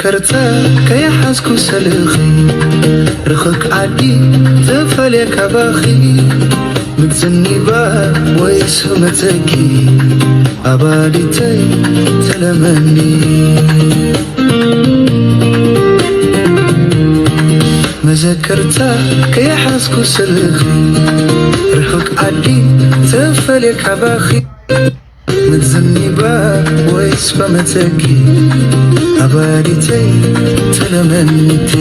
ከርታ ከይሓዝኩ ሰልኺ ርኽክ ዓዲ ተፈልየ ካባኺ ምትዝኒባ ወይስ መጸኪ ኣባዲተይ ተለመኒ መዘከርታ ከይሓዝኩ ሰልኺ ርኽክ ዓዲ ተፈልየ ካባኺ ምትዝኒባ ወይስ መጸኪ ኣባዲተይ ተለመኒቲ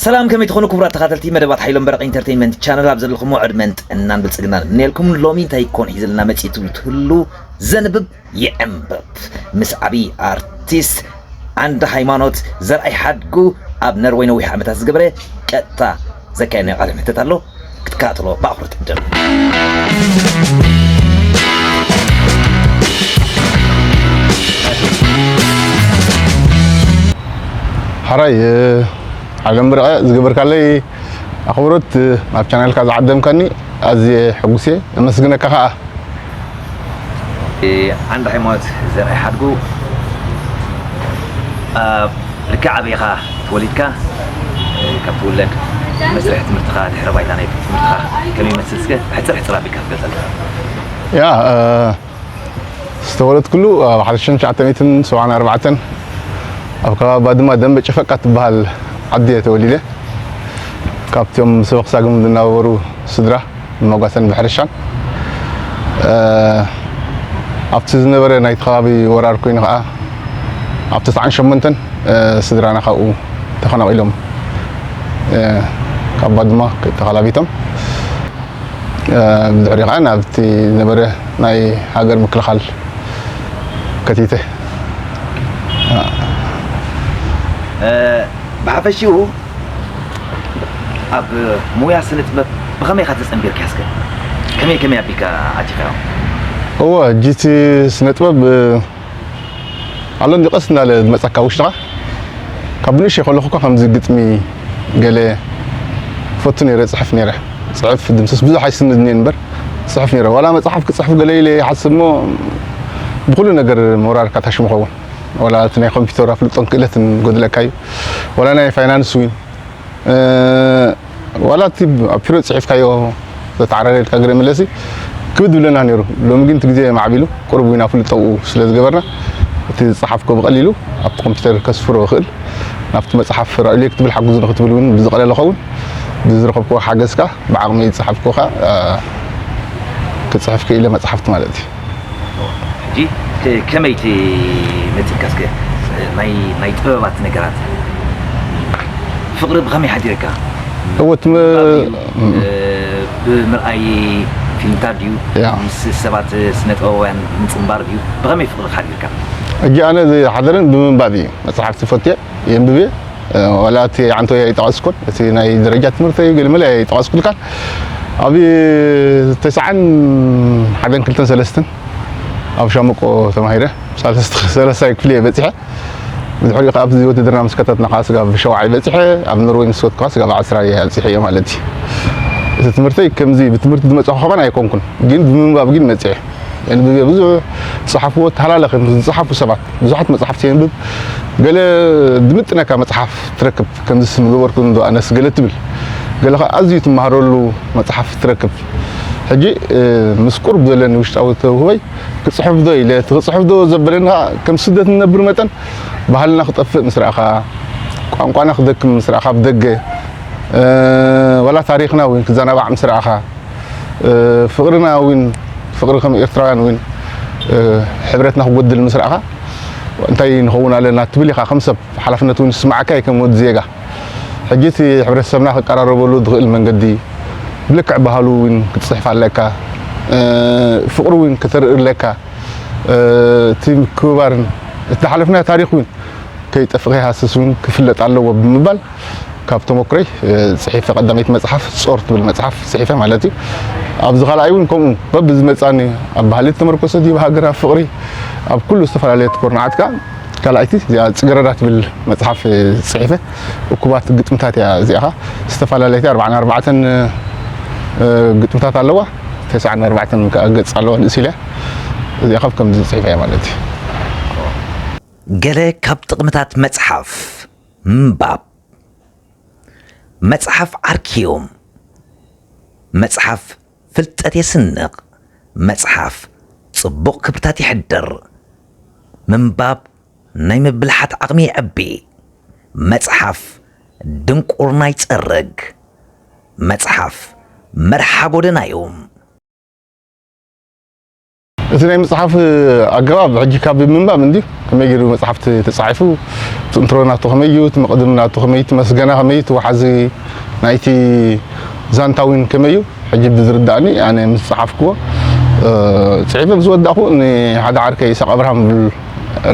ሰላም ከመይ ትኾኑ ክቡራት ተኻተልቲ መደባት ሓይሎም በረቕ ኢንተርቴይንመንት ቻነል ኣብ ዘለኹሞ ዕድመን ጥዕናን ብልጽግናን እምነየልኩም። ሎሚ እንታይ ኮን ሒዝልና መጺእ ትብሉ ትህሉ ዘንብብ ይዕንብብ ምስ ዓቢ ኣርቲስት ዓንዲ ሃይማኖት ዘርኣይ ሓድጉ ኣብ ነርወይ ነዊሕ ዓመታት ዝገበረ ቀጥታ ዘካየድናዮ ቃለ ምሕተት ኣሎ ክትከታተሎ ብኣኽብሮት ዕድም ሓራይ ዓለም ብርዐ ዝገበርካለይ ኣኽብሮት ናብ ቻናልካ ዝዓደምካኒ ኣዝየ ሕጉስ እየ። ኣመስግነካ ከኣ። ዓንዲ ሃይማኖት ዘርኣይ ሓድጉ ኣብ ልክዕ ኣበይ ኢኻ ተወሊድካ? ካብ ትውለድ መስርሕ ትምህርትኻ ድሕረ ባይታ ናይ ትምህርትኻ ከመይ ይመስል እስከ ሕጽር ሕጽር ኣቢልካ ክትገልጸልና። ያ ዝተወለድኩሉ ኣብ ሓደ ሽሕን ትሽዓተ ሚእትን ሰብዓን ኣርባዕተን ኣብ ከባቢ ባድማ ደንበ ጨፈቃ ትበሃል ዓዲ እየ ተወሊደ። ካብቶም ሰበኽ ሳግም ዝናበሩ ስድራ ብመጓሰን ብሕርሻን ኣብቲ ዝነበረ ናይቲ ከባቢ ወራር ኮይኑ ከዓ ኣብ ተስዓን ሸሞንተን ስድራና ካብኡ ተፈናቒሎም ካብ ባድማ ተኸላቢቶም ብድሕሪኡ ከዓ ናብቲ ዝነበረ ናይ ሃገር ምክልኻል ከቲተ። ብሓፈሽኡ ኣብ ሞያ ስነ ጥበብ ብኸመይ ኢኻ ተጸንቢርካ እስከ? ከመይ ከመይ ኣቢልካ ኣቲኻዮ? እወ፣ ሕጂ እቲ ስነ ጥበብ ኣሎ እንዲ ቀስ እንዳለ ዝመጸካ ውሽጥኻ። ካብ ብንእሽተይ ከለኹ እኳ ከምዚ ግጥሚ ገለ ፈቱ ነይረ፣ ጽሕፍ ነይረ። ጽሕፍ ድምስስ ብዙሕ ኣይስምድን እየ እምበር፣ ጽሕፍ ነይረ። ዋላ መጽሓፍ ክጽሕፍ ገለ ኢለ ይሓስብ እሞ፣ ብኹሉ ነገር ሞራልካ ታሽሙ ኸውን። ዋላ እቲ ናይ ኮምፒውተር ኣፍልጦን ክእለትን ጎድለካ እዩ። ዋላ ናይ ፋይናንስ እውን ዋላ እቲ ኣብ ፒሮ ጽሒፍካዮ ዘተዓራረየልካ ገለ መለሲ ክብድ ብለና ነይሩ። ሎሚ ግን እቲ ግዜ ማዕቢሉ ቁሩብ ዊና ፍልጠኡ ስለ ዝገበርና እቲ ዝጸሓፍኮ ብቐሊሉ ኣብቲ ኮምፒውተር ከስፍሮ እኽእል። ናብቲ መጽሓፍ ራእዩለይ ክትብል ሓግዙ ንክትብል እውን ብዝቐለለ ኸውን ብዝረኸብክዎ ሓገዝ ከኣ ብዓቕመይ ዝጸሓፍኮ ከኣ ክጽሕፍ ክኢለ መጽሓፍቲ ማለት እዩ። ሕጂ ከመይ እቲ መጺእካ እስከ ናይ ናይ ጥበባት ነገራት ፍቕሪ ብኸመይ ሓዲርካ? እወ ትም ብምርኣይ ፊልምታት ድዩ ምስ ሰባት ስነ ጥበባውያን ምጽንባር ድዩ ብኸመይ ፍቕሪ ሓዲርካ? ሕጂ ኣነ ዝሓደረን ብምንባብ እዩ። መጽሓፍቲ ፈትየ የንብብ እየ። ዋላ እቲ ዓንቶ ኣይጠቐስኩን፣ እቲ ናይ ደረጃ ትምህርተይ ገለመለ ኣይጠቐስኩልካን። ኣብ ተስዓን ሓደን ክልተን ሰለስተን ኣብ ሻምቆ ተማሂረ ሳልስቲ ሰለስታይ ክፍሊ እየ በጺሐ። ብድሕሪኡ ከኣ ኣብዚ ውትድርና ምስ ከተትና ከኣ ስጋብ ሸውዓይ በጺሐ፣ ኣብ ኖርወይ ምስ ወድኩ ከኣ ስጋብ ዓስራ እየ ኣብጺሐዮ ማለት እዩ። እቲ ትምህርተይ ከምዚ ብትምህርቲ ዝመጻኹ ከማን ኣይኮንኩን፣ ግን ብምንባብ ግን መጺሐ። የንብብ እየ ብዙሕ ዝጸሓፍዎ ተሃላለኸ ምስ ዝጸሓፉ ሰባት ብዙሓት መጽሓፍቲ የንብብ። ገለ ድምጥነካ መጽሓፍ ትረክብ ከምዚ ስም ገበርኩ እንዶ ኣነስ ገለ ትብል ገለ ከኣ ኣዝዩ ትመሃረሉ መጽሓፍ ትረክብ። ሕጂ ምስ ቁርብ ዘለኒ ውሽጣዊ ተውህበይ ክጽሕፍ ዶ ኢለ እቲ ክጽሕፍ ዶ ዘበለኒ ከኣ ከም ስደት ንነብር መጠን ባህልና ክጠፍእ ምስ ረኣኻ ቋንቋና ክደክም ምስ ረኣኻ ብደገ ዋላ ታሪኽና እውን ክዘናባዕ ምስ ረኣኻ ፍቕርና እውን ፍቕሪ ከም ኤርትራውያን እውን ሕብረትና ክጎድል ምስ ረኣኻ እንታይ ንኸውን ኣለና ትብል ኢኻ ከም ሰብ ሓላፍነት እውን ዝስምዓካ እዩ ከም ወዲ ዜጋ ሕጂ እቲ ሕብረተሰብና ክቀራረበሉ ዝኽእል መንገዲ ብልክዕ ባህሉ እውን ክትፅሕፍ ኣለካ ፍቕሪ እውን ክተርኢ ኣለካ እቲ ምክብባርን እቲ ዝሓለፍናዮ ታሪኽ እውን ከይጠፍእ ከይሃስስ እውን ክፍለጥ ኣለዎ ብምባል ካብ ተመኩረይ ፅሒፈ ቀዳመይቲ መፅሓፍ ፆር ትብል መፅሓፍ ፅሒፈ ማለት እዩ ኣብዚ ካልኣይ እውን ከምኡ በብዝመፃኒ ኣብ ባህሊ ተመርኮሰ ድዩ ሃገር ኣብ ፍቕሪ ኣብ ኩሉ ዝተፈላለየ ትኮርናዓት ከዓ ካልኣይቲ እዚኣ ፅገረዳ ትብል መፅሓፍ ፅሒፈ እኩባት ግጥምታት እያ እዚኣ ከዓ ዝተፈላለይቲ ኣርባዓን ኣርባዕተን ግጥምታት ኣለዋ ተስዓን ኣርባዕተን ከዓ ገፅ ኣለዋ ንእስ ኢለ እዚኣ ካብ ከምዚ ጽሒፈያ ማለት እዩ። ገለ ካብ ጥቕምታት መጽሓፍ ምንባብ። መጽሓፍ ዓርኪ እዩ። መጽሓፍ ፍልጠት የስንቕ። መጽሓፍ ጽቡቕ ክብርታት የሕድር። ምንባብ ናይ ምብልሓት ዓቕሚ የዕቢ። መጽሓፍ ድንቁርና ይጸርግ። መጽሓፍ መርሓ ጎደና እዩ። እቲ ናይ መጽሓፍ ኣገባብ ሕጂ ካብ ምንባብ እንድዩ ከመይ ገይሩ መጽሓፍቲ ተጻሒፉ፣ እቲ እንትሮ ናቱ ከመይ እዩ፣ እቲ መቕድም ናቱ ከመይ እዩ፣ እቲ መስገና ከመይ እዩ፣ እቲ ወሓዚ ናይቲ ዛንታ እውን ከመይ እዩ። ሕጂ ብዝርዳእኒ ኣነ ምስ ጸሓፍክዎ ጽሒፈ ምስ ወዳእኩ ንሓደ ዓርከይ ይስሓቅ ኣብርሃም ዝብል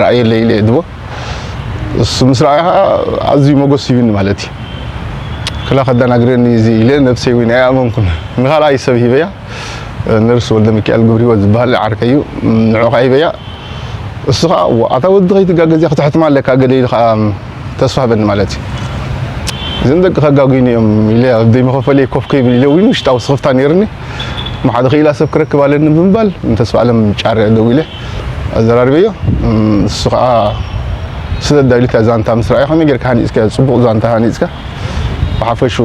ራእየለይ ኢለ እየ ድቦ እሱ ምስ ረኣየ ከዓ ኣዝዩ መጎስ ሂብኒ ማለት እዩ። ክላ ከዳናግረኒ እዚ ኢለ ነብሰይ እውን ኣይኣመንኩን። ንኻልኣይ ሰብ ሂበያ። ነርስ ወልደ ሚካኤል ግብሪወ ዝበሃል ዓርከይ እዩ። ንዑ ከዓ ሂበያ። እሱ ከዓ ኣታ ወዲ ከይትጋገዝ እያ ክትሕትማ ኣለካ ገለ ኢሉ ከዓ ተስፋ ሃበኒ ማለት እዩ። እዞም ደቂ ከጋጉይኒ እዮም ኢለ ኣብ ደይ መኸፈለይ ኮፍ ከይብል ኢለ እውን ውሽጣዊ ስኽፍታ ነይርኒ። እሞ ሓደ ክኢላ ሰብ ክረክብ ኣለኒ ብምባል ንተስፋ ኣለም ጫረ ደዊለ ኣዘራርበዮ። እሱ ከዓ ስለ ዳዊሉ እታ ዛንታ ምስ ረኣዮ ከመይ ጌርካ ሃኒፅካ ፅቡቕ ዛንታ ሃኒፅካ ብሓፈሹ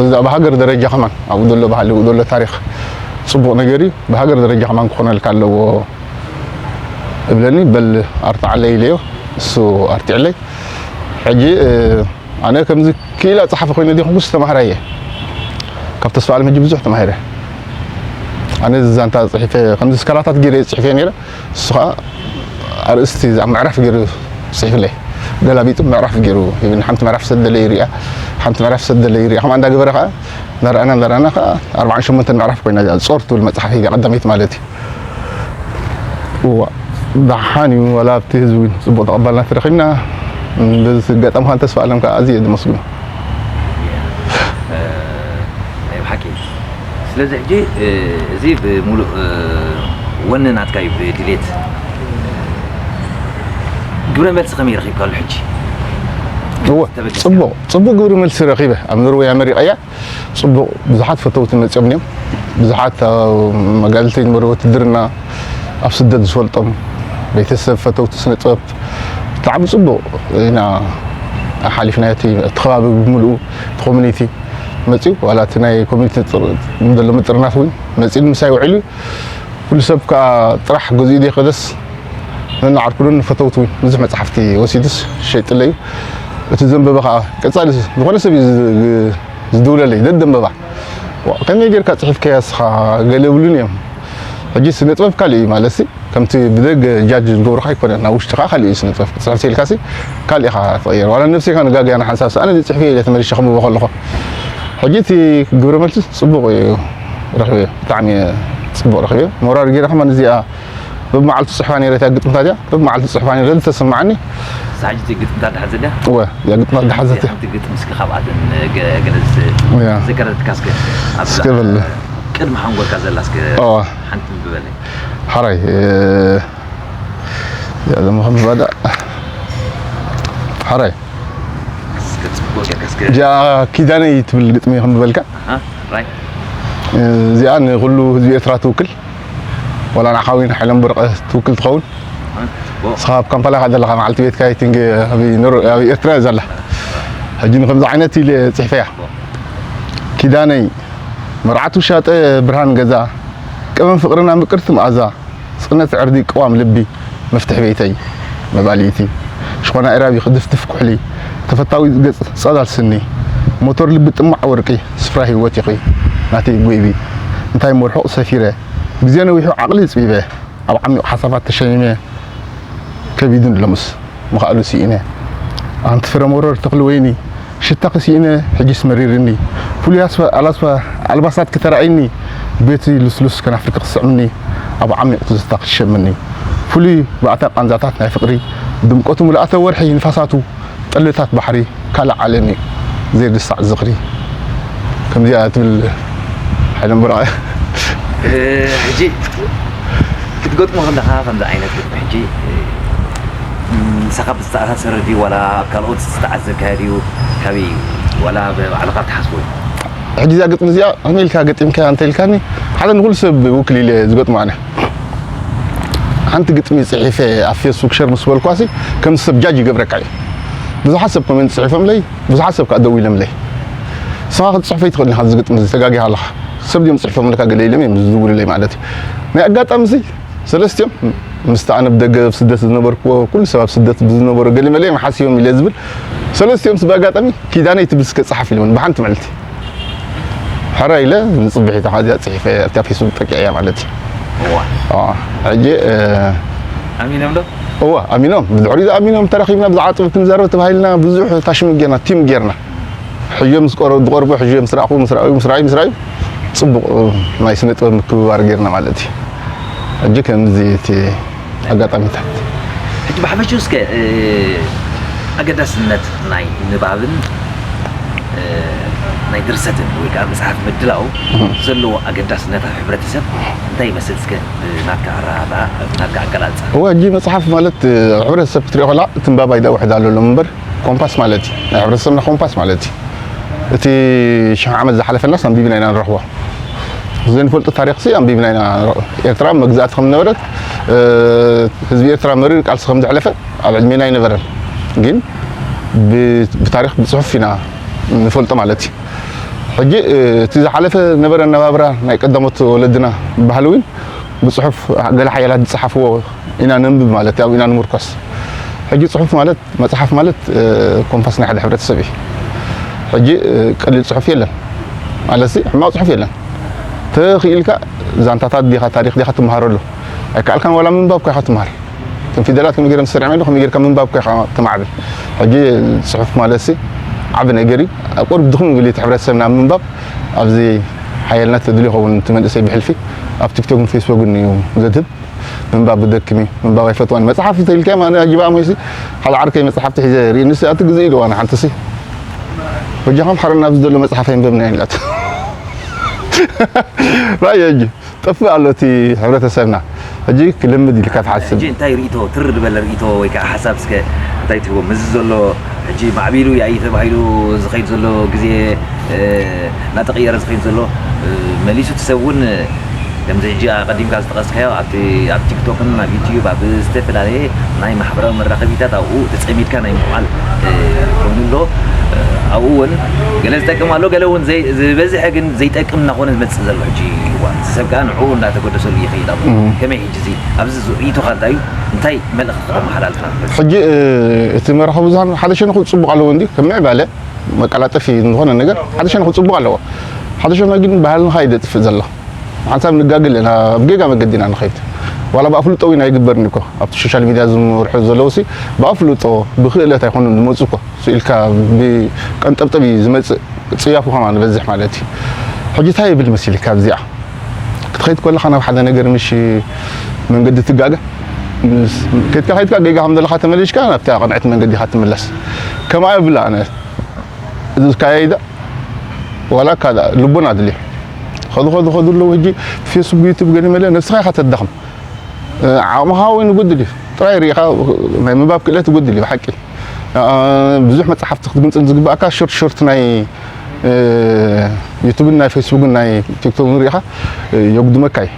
እዛ ብሃገር ደረጃ ከማን ኣብኡ ዘሎ ባህሊ ኣብኡ ዘሎ ታሪክ ፅቡቕ ነገር እዩ። ብሃገር ደረጃ ከማን ክኾነልካ ኣለዎ እብለኒ። በል ኣርትዓለይ ኢለዮ፣ እሱ ኣርቲዕለይ። ሕጂ ኣነ ከምዚ ክኢላ ጸሓፊ ኮይነ ዲኹምስ ተማሃራይ እየ። ካብ ተስፋ ኣለም ሕጂ ብዙሕ ተማሂረ። ኣነ እዚ ዛንታ ጽሒፈ ከምዚ ስካላታት ገይረ እየ ጽሒፈ ነይረ። እሱ ኸዓ ኣርእስቲ ኣብ ምዕራፍ ገይሩ ጽሒፍለይ። ገላቢጡ ምዕራፍ ገይሩ ይብኒ። ሓንቲ ምዕራፍ ሰደለ ይሪኣ፣ ሓንቲ ምዕራፍ ሰደለ ይሪኣ። ከምኣ እንዳገበረ ኸዓ እንዳረኣና እንዳረኣና ኸዓ ኣርባዓን ሸሞንተን ምዕራፍ ኮይና እዚኣ ጾር ትብል መጽሓፍ እያ ቀዳመይቲ ማለት እዩ። እዋ ደሓን እዩ ዋላ ኣብቲ ህዝቢ እውን ፅቡቅ ተቐባልነት ረኺብና። በዚ ኣጋጣሚ ከዓ ንተስፋ ኣለም ከዓ ኣዝየ ዘመስግኖ። ናይ ብሓቂ ስለዚ ሕጂ እዚ ብሙሉእ ወነ ናትካ እዩ ብድሌት ግብረ መልሲ ከመይ ረኺብካሉ ሕጂ እወ ተበጊስካ? ፅቡቅ ፅቡቅ ግብሪ መልሲ ረኺበ ኣብ ኖርወይ ኣመሪቀያ። ጽቡቕ ብዙሓት ፈተውቲ መጺኦም እዮም። ብዙሓት ኣብ መጋድልቲ ዝነበሩ ውትድርና ኣብ ስደት ዝፈልጦም ቤተሰብ ፈተውቲ ስነ ጥበብ ብጣዕሚ ጽቡቕ ኢና ሓሊፍና። እቲ እቲ ከባቢ ብምልኡ እቲ ኮሚኒቲ መጺኡ ዋላ እቲ ናይ ኮሚኒቲ ዘሎ ምጥርናፍ እውን መጺኡ ምሳይ ውዒሉ እዩ። ኩሉ ሰብ ከዓ ጥራሕ ገዚኡ ዘይኸደስ ነንዓርኩሉን ንፈተውቲ እውን ብዙሕ መጽሓፍቲ ወሲዱስ ሸይጥለይ እዩ። እቲ ዘንበበ ከዓ ቀጻሊ ዝኾነ ሰብ እዩ ዝድውለለይ ደደንበባ ከመይ ጌርካ ጽሒፍካያ እስኻ ገለ ይብሉኒ እዮም። ሕጂ ስነ ጥበብ ካልእ እዩ ማለት ሲ ከምቲ ብደገ ጃጅ ዝገብሩኻ ኣይኮነን ናብ ውሽጥኻ ካልእ እዩ ስነ ጥበብ ክትጽሕፍ ሲልካ ሲ ካልእ ኢኻ ትቕየር ዋላ ነብሰይካ ንጋግያ ንሓንሳብ ሰኣነ ዝጽሕፍ ኢለ ተመሊሸ ከንብቦ ከለኹ ሕጂ እቲ ግብረ መልሲ ጽቡቕ እዩ ረኺበ ብጣዕሚ ጽቡቕ ረኺበ ሞራል ጌረ ከማን እዚኣ በብመዓልቱ ጽሕፋ ነይረ እታ ግጥምታት እያ በብመዓልቱ ጽሕፋ ነይረ ዝተሰማዓኒ ሳሕጂ እቲ ግጥምታት ድሓዘት እያ እወ እዚኣ ግጥምታት ድሓዘት እያ ሓንቲ ግጥም እስኪ ካብኣትን ገለስ ዘከረትካ እስከ እስከ በል ቅድሚ ሓንጎልካ ዘላ እስከ ሓንቲ ንብበለይ ሓራይ እዚኣ ዘመኸምባዳ ሓራይ እዚኣ ኪዳነይ ትብል ግጥሚ ከንብበልካ እዚኣ ንኩሉ ህዝቢ ኤርትራ ትውክል ዋላ ንዓኻ እውን ሓይሎም በርቐ ትውክል ትኸውን ንስኻ ኣብ ካምፓላ ኢኻ ዘለኻ መዓልቲ ቤትካ ኣይቲንግ ኣብ ኤርትራ እያ ዘላ ሕጂ ንከምዚ ዓይነት ኢለ ፅሒፈያ ኪዳነይ መርዓቱ ሻጠ ብርሃን ገዛ ቀመም ፍቕርና ምቅርቲ መኣዛ ጽነት ዕርዲ ቅዋም ልቢ መፍትሕ ቤተይ መባልይቲ ሽኾና ዕራቢ ክድፍድፍ ኩሕሊ ተፈታዊ ገጽ ጸዳል ስኒ ሞቶር ልቢ ጥማዕ ወርቂ ስፍራ ህይወት ኢኺ ናተይ ጎይቢ እንታይ እሞ ርሑቕ ሰፊረ ግዜ ነዊሑ ዓቕሊ ጽቢበ ኣብ ዓሚቕ ሓሳባት ተሸሚመ ከቢዱን ሎምስ ምኽኣሉ ስኢነ ኣንቲ ፍረ መሮር ተኽሊ ወይኒ ሽታኺ ስኢነ ሕጂስ መሪርኒ ፍሉይ ኣስፋ ኣላስፋ ኣልባሳትኪ ተራእይኒ ቤቲ ልስሉስ ከናፍርኪ ክስዕምኒ ኣብ ዓሚቕ ትዝታ ክትሸምኒ ፍሉይ ባእታ ቃንዛታት ናይ ፍቕሪ ድምቀቱ ምልኣተ ወርሒ ንፋሳቱ ጠለታት ባሕሪ ካልእ ዓለም እዩ ዘይርሳዕ ዝኽሪ ከምዚኣ ትብል ሓይሎም በርቐ ሕጂ ክትገጥሞ ከለኻ ከምዚ ዓይነት ግጥሚ ሕጂ ምሳኻ ብዝተኣሳሰረ ድዩ ዋላ ኣብ ካልኦት ዝተዓዘብካዮ ድዩ ካበይ ዋላ ብባዕልኻ ትሓስቦ እዩ ሕጂ እዚኣ ግጥሚ እዚኣ ከመይ ኢልካ ገጢምካያ እንተ ኢልካኒ ሓደ ንኩሉ ሰብ ውክል ኢለ ዝገጥሞ ኣነ ሓንቲ ግጥሚ ጽሒፈ ኣብ ፌስቡክ ሸር ምስ በልኳሲ፣ ከም ሰብ ጃጅ ይገብረካ እዩ። ብዙሓት ሰብ ኮሜንት ጽሒፎምለይ፣ ብዙሓት ሰብ ከኣ ደዊሎምለይ። "ንስኻ ክትጽሕፎ ኣይትኽእልን ኢኻ፣ እዚ ግጥሚ እዚ ተጋጊኻ ኣለኻ። ሰብ ድዮም ጽሒፎምልካ?" ገለ ኢሎም እዮም ዝድውሉለይ ማለት እዩ። ናይ ኣጋጣሚ እዚ ሰለስቲኦም፣ ምስቲ ኣነ ብደገ ኣብ ስደት ዝነበርኩዎ፣ ኩሉ ሰብ ኣብ ስደት ብዝነበሮ ገሊመለይ እዮም ሓሲቦም ኢለ ዝብል፣ ሰለስቲኦም ብኣጋጣሚ "ኪዳነይ ትብል እስከ ጸሓፍ" ኢሎምኒ ብሓንቲ መዓልቲ። ሕራይ ኢለ ንጽብሒታ ከዚኣ ጽሒፈ ኣብታ ፌስቡክ ጠቂዐያ ማለት እዩ። እዋ ኣዎ፣ ሕጂ፣ እ፣ ኣሚኖም ዶ? እዋ፣ ኣሚኖም። ብድሕሪኡ ኣሚኖም ተራኺብና ብዛዕባ ጥበብ ክንዛረብ ተባሂልና ብዙሕ ታሽሙ ጌርና፣ ቲም ጌርና። ሕጂ ምስ ቀረ-፣ ዝቐርቡ፣ ሕጂ ምስ ረኣኹ፣ ምስ ረኣዩ፣ ምስ ረኣዩ፣ ምስ ረኣዩ፣ ጽቡቕ፣ እ፣ ናይ ስነ ጥበብ ምክብባር ጌርና ማለት እዩ። ሕጂ ከምዚ እቲ ኣጋጣሚታት። ሕጂ ብሓፈሽኡ እስከ፣ እ፣ ኣገዳስነት ናይ ንባብን፣ እ፣ ናይ ድርሰትን ወይ ከዓ መጽሓፍ ምድላው ዘለዎ ኣገዳስነት ኣብ ሕብረተሰብ እንታይ ይመስል? እስከ ብናትካ ኣረኣእያ፣ ብናትካ ኣገላልጻ። እወ፣ ሕጂ መጽሓፍ ማለት፣ እ፣ ኣብ ሕብረተሰብ ክትሪኦ ከላ፣ እቲ ምንባብ ኣይዳ ውሕድ ኣሎ እምበር፣ ኮምፓስ ማለት እዩ። ናይ ሕብረተሰብና ኮምፓስ ማለት እዩ። እቲ ሽሕ ዓመት ዝሓለፈናስ ኣንቢብና ኢና ንረኽቦ። ዘይንፈልጦ ታሪኽሲ ኣንቢብና ኢና ንረኽቦ። ኤርትራ መግዛእቲ ከም ዝነበረት፣ እ፣ ህዝቢ ኤርትራ መሪር ቃልሲ ከም ዘሕለፈ ኣብ ዕድሜና ኣይነበረን። ግን ብ-፣ ብታሪኽ ብጽሑፍ ኢና ንፈልጦ ማለት እዩ። ሕጂ፣ እ፣ እቲ ዝሓለፈ ነበረ ኣነባብራ ናይ ቀዳሞት ወለድና ባህሊ እውን ብጽሑፍ ገለ ሓያላት ዝጸሓፍዎ ኢና ነንብብ ማለት እዩ፣ ኣብኡ ኢና ንምርኮስ። ሕጂ ጽሑፍ ማለት፣ መጽሓፍ ማለት፣ እ፣ ኮምፓስ ናይ ሓደ ሕብረተሰብ እዩ። ሕጂ፣ እ፣ ቀሊል ጽሑፍ የለን ማለትሲ ሕማቕ ጽሑፍ የለን። ተኽኢልካ ዛንታታት ዲኻ፣ ታሪኽ ዲኻ ትመሃረሉ። ኣይከኣልካን ዋላ ምንባብ እኳ ኢኻ ትመሃር። እቶም ፊደላት ከመይ ገይሮም ተሰሪዖም ኣለዉ፣ ከመይ ጌርካ ምንባብ እኳ ኢኻ ተማዕብል። ሕጂ ጽሑፍ ማለትሲ ዓቢ ነገር እዩ። ኣብ ቁሩብ ድኽም ይብል እቲ ሕብረተሰብና ኣብ ምንባብ። ኣብዚ ሓያልነት ተድልዮ ይኸውን እቲ መንእሰይ ብሕልፊ ኣብ ቲክቶክን ፌስቡክን እዩ ዘድህብ። ምንባብ ብደክም እዩ፣ ምንባብ ኣይፈትዋን። መጽሓፍ እንተ ኢልካዮ፣ ኣነ ኣጅባ ሞይሲ ሓደ ዓርከይ መጽሓፍቲ ሒዘ ርኢ፣ ንስ ኣቲ ግዜ ኢልዋ ንሓንትሲ። በጃኹም ሓረና ኣብዚ ዘሎ መጽሓፍ ኣይንበብና ኢላቶ። ራእየ ሕጂ ጠፍእ ኣሎ እቲ ሕብረተሰብና። ሕጂ ክልምድ ኢልካ ትሓስብ። ሕጂ እንታይ ርኢቶ፣ ትር ዝበለ ርኢቶ ወይ ከዓ ሓሳብ እስከ እንታይ ትህቦ? ምስዚ ዘሎ ሕጂ ማዕቢሉ ያኢ ተባሂሉ ዝኸይድ ዘሎ ግዜ፣ እ፣ እናተቐየረ ዝኸይድ ዘሎ፣ እ፣ መሊሱ እቲ ሰብ እውን፣ እ፣ ከምዚ ሕጂ ኣቐዲምካ ዝጠቐስካዮ ኣብቲ፣ ኣብ ቲክቶክን ኣብ ዩትዩብ ኣብ ዝተፈላለየ ናይ ማሕበራዊ መራኸቢታት ኣብኡ ተጸሚድካ ናይ ምውዓል፣ እ፣ ኮይኑ ኣሎ። እ፣ ኣብኡ እውን ገለ ዝጠቅም ኣሎ፣ ገለ እውን ዘይ-፣ ዝበዝሐ ግን ዘይጠቅም እናኾነ ዝመጽእ ዘሎ ሕጂ እዋን። እቲ ሰብ ከኣ ንዕኡ እንዳተገደሰሉ ይኸይድ ኣሎ። እም። ከመይ ሕጂ እዚ ኣብዚ ርኢቶኻ እንታይ እዩ? እንታይ መልእኽቲ ከተመሓላልፍ ናብ ህዝቢ? ሕጂ፣ እ፣ እቲ መራኸቢ ብዙሃን ሓደ ሸነኹ ጽቡቕ ኣለዎ እንድዩ፣ ከም ምዕባለ መቀላጠፊ ዝኾነ ነገር ሓደ ሸነኹ ጽቡቕ ኣለዎ። ሓደ ሸነኹ ግን ባህልኻ እዩ ዘጥፍእ ዘሎ። ሓንሳብ ንጋገ ኣለና፣ ኣብ ጌጋ መገዲ ኢና ንኸይድ። ዋላ ብኣፍልጦ እውን ኣይግበርን እኮ። ኣብቲ ሶሻል ሚድያ ዝመርሑ ዘለውሲ ብኣፍልጦ፣ ብክእለት ኣይኮኑን ዝመጹ እኮ። ስኢልካ ብቀንጠብጠብ እዩ ዝመጽእ፣ ጽያፉ ከማን ዝበዝሕ ማለት እዩ። ሕጂ እንታይ ይብል መሲልካ ኣብዚኣ? ክትኸይድ ከለኻ ናብ ሓደ ነገር ምሽ መንገዲ ትጋገ። ምስ-፣ ከይድካ ከይድካ ጌጋ ከም ዘለኻ ተመሊሽካ ናብታ ቅንዕቲ መንገዲ ኢኻ ትምለስ። ከምኣ ይብል ኣነ። እዚ ዝካየደ ዋላ ካልእ ልቦና ኣድልዮ። ኸዱ ኸዱ ኸዱ ኣለዉ። ሕጂ ፌስቡክ፣ ዩቱብ ገለ መለ ነብስኻ ኢኻ ተዳኽም። እ፣ ዓቕምኻ እውን ይጉድል እዩ። ጥራይ ርኢኻ ናይ ምንባብ ክእለት ይጉድል እዩ ብሓቂ። እ፣ ብዙሕ መጽሓፍቲ ክትግንጽል ዝግባእካ ሾርት ሾርት ናይ፣ እ፣ ዩቱብን ናይ ፌስቡክን ናይ ቲክቶክን ርኢኻ፣ እ፣ የጉድመካ እዩ።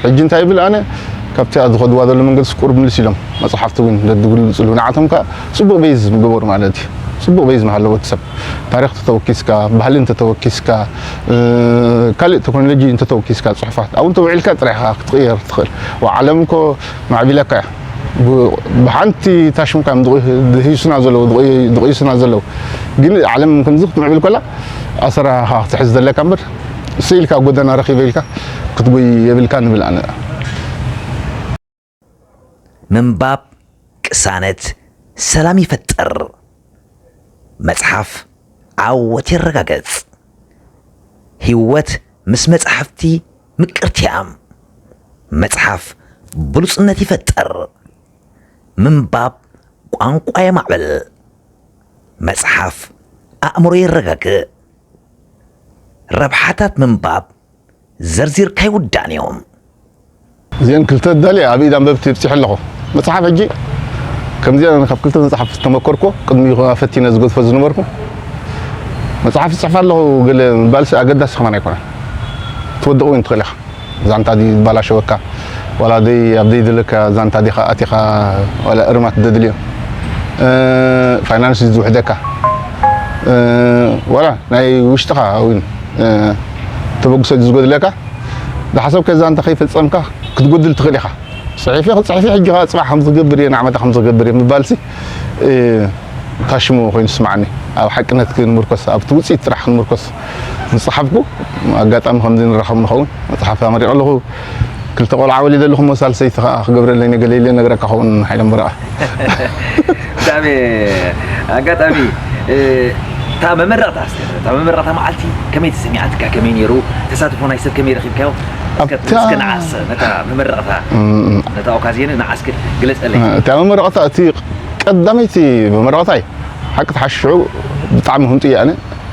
ሕጂ እንታይ ይብል ኣነ፣ ካብቲ ዝኸድዋ ዘሎ መንገዲ ስቁር ምልስ ኢሎም መጽሓፍቲ እውን ዘድግልጽሉ። ንዓቶም ከኣ ጽቡቕ ቤዝ ምገበሩ ማለት እዩ። ጽቡቕ ቤዝ ምሃለዎ እቲ ሰብ። ታሪኽ እንተተወኪስካ፣ ባህሊ እንተተወኪስካ፣ እ፣ ካልእ ቴክኖሎጂ እንተተወኪስካ፣ ጽሑፋት ኣብኡ እንተውዒልካ ጥራይ ኢኻ ክትቕየር ትኽእል። ዋ፣ ዓለም እኮ ማዕቢላካ እያ። ብ-፣ ብሓንቲ ታሽምካ እዮም ድቕ-፣ ድህይሱና ዘለዉ፣ ድቕ-፣ ድቕይሱና ዘለዉ። ግን ዓለም ከምዚ ክትምዕብል ከላ ኣሰራርሓ ክትሕዝ ዘለካ እምበር፣ ስኢልካ ጎደና ረኺበ ኢልካ ክትጎይ የብልካ ንብል ኣነ። ምንባብ ቅሳነት፣ ሰላም ይፈጥር። መጽሓፍ ዓወት የረጋግጽ። ህይወት ምስ መጻሕፍቲ ምቅርቲ እያ። መጽሓፍ ብሉጽነት ይፈጥር። ምንባብ ቋንቋ የማዕብል። መጽሓፍ ኣእምሮ የረጋግእ። ረብሓታት ምንባብ ዘርዚርካ ኣይውዳእን እዮም። እዚአን ክልተ ዳልየ ኣብ ኢድ ኣንበብቲ ኣብጺሐ ኣለኹ። መጽሓፍ ሕጂ ከምዚኣ ካብ ክልተ መጽሓፍ ዝተመከርኩ፣ ቅድሚኡ ከኣ ፈቲነ ዝገድፎ ዝነበርኩ። መጽሓፍ እጽሕፍ ኣለኹ ገለ ምባልሲ ኣገዳሲ ከማን ኣይኮነን። ትወድቕ እውን ትኽእል ኢኻ። ዛንታ ድዩ ዝበላሸወካ? ዋላ ደይ ኣብ ደይ ዘለካ ዛንታ ዲኻ ኣቲኻ ዋላ እርማት ደድልዮ ፋይናንስ ዝውሕደካ ዋላ ናይ ውሽጥኻ እውን ተበግሶ ዝጎድለካ ዝሓሰብከ ዛንታ ከይፈጸምካ ክትጎድል ትኽእል ኢኻ። ጽሒፊ ክጽሕፊ ሕጂ ኸዓ ጽባሕ ከም ዝገብር እየ ንዓመታ ከም ዝገብር እየ ምባልሲ ታሽሙ ኮይኑ ስማዕኒ። ኣብ ሓቅነት ክንምርኮስ ኣብቲ ውፅኢት ጥራሕ ክንምርኮስ ዝፀሓፍኩ ኣጋጣሚ ከምዚ ንራኸብ ንኸውን መፅሓፍ ኣመሪቐ ኣለኹ። ክልተ ቆልዓ ወሊደ ኣለኹ። ሞ ሳልሰይቲ ከዓ ክገብረለይ ነገለ ኢለ ነግረካ ኸውን ሓይሎም በረቓ። ብጣዕሚ ኣጋጣሚ እታ መመረቕታ እስከ እታ መመረቕታ መዓልቲ ከመይ ተሰሚዓትካ ከመይ ነይሩ? ተሳትፎ ናይ ሰብ ከመይ ረኺብካዮ? እስከ ንዓስ ነታ መመረቕታ ነታ ኦካዝየን ንዓስከ ግለፀለይ። እታ መመረቕታ እቲ ቀዳመይቲ መመረቕታይ ሓቂ ተሓሽዑ ብጣዕሚ ህንጡ እየ ኣነ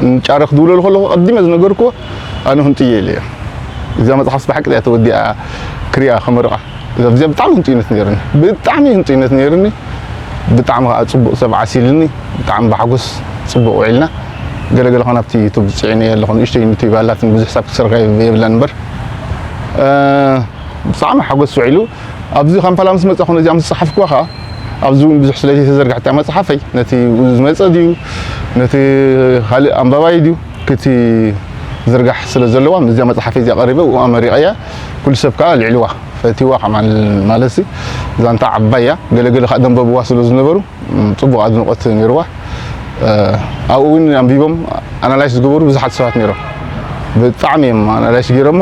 ንጫረ ክድውለሉ ከለኹ ቀዲመ ዝነገርኩዎ ኣነ ህንጡ እየ ኢለ እየ። እዛ መፅሓፍ ብሓቂ እያ ተወዲኣ ክሪኣ ከመርቓ እዚኣ ብጣዕሚ ህንጡይነት ነይርኒ ብጣዕሚ ህንጡይነት ነይርኒ። ብጣዕሚ ከዓ ፅቡቅ ሰብ ዓሲልኒ ብጣዕሚ ብሓጎስ ፅቡቅ ውዒልና። ገለገለ ከ ናብቲ ዩቱብ ፅዒነ ኣለኹ ንእሽተይ ዩቱብ ኣላትን ብዙሕ ሰብ ክትሰርካ የብላን እምበር ብጣዕሚ ሓጎስ ውዒሉ። ኣብዚ ካምፓላ ምስ መፃኹ ነዚኣ ምስ ፀሓፍኩዋ ከዓ ኣብዚ እውን ብዙሕ ስለ ዘይተዘርግሐት እያ መፅሓፈይ ነቲ ዝመፀ ድዩ ነቲ ካልእ ኣንባባይ ድዩ ክቲ ዝርጋሕ ስለ ዘለዋ ምስዚኣ መፅሓፈይ እዚኣ ቀሪበ ኣብኡ ኣመሪቐያ። ኩሉ ሰብ ከዓ ኣልዒልዋ ፈትይዋ ከማን ማለት ሲ ዛንታ ዓባይ እያ። ገለገለ ከዓ ደንበብዋ ስለ ዝነበሩ ፅቡቕ ኣድንቖት ነይርዋ። ኣብኡ እውን ኣንቢቦም ኣናላይስ ዝገበሩ ብዙሓት ሰባት ነይሮም። ብጣዕሚ እዮም ኣናላይስ ገይሮማ።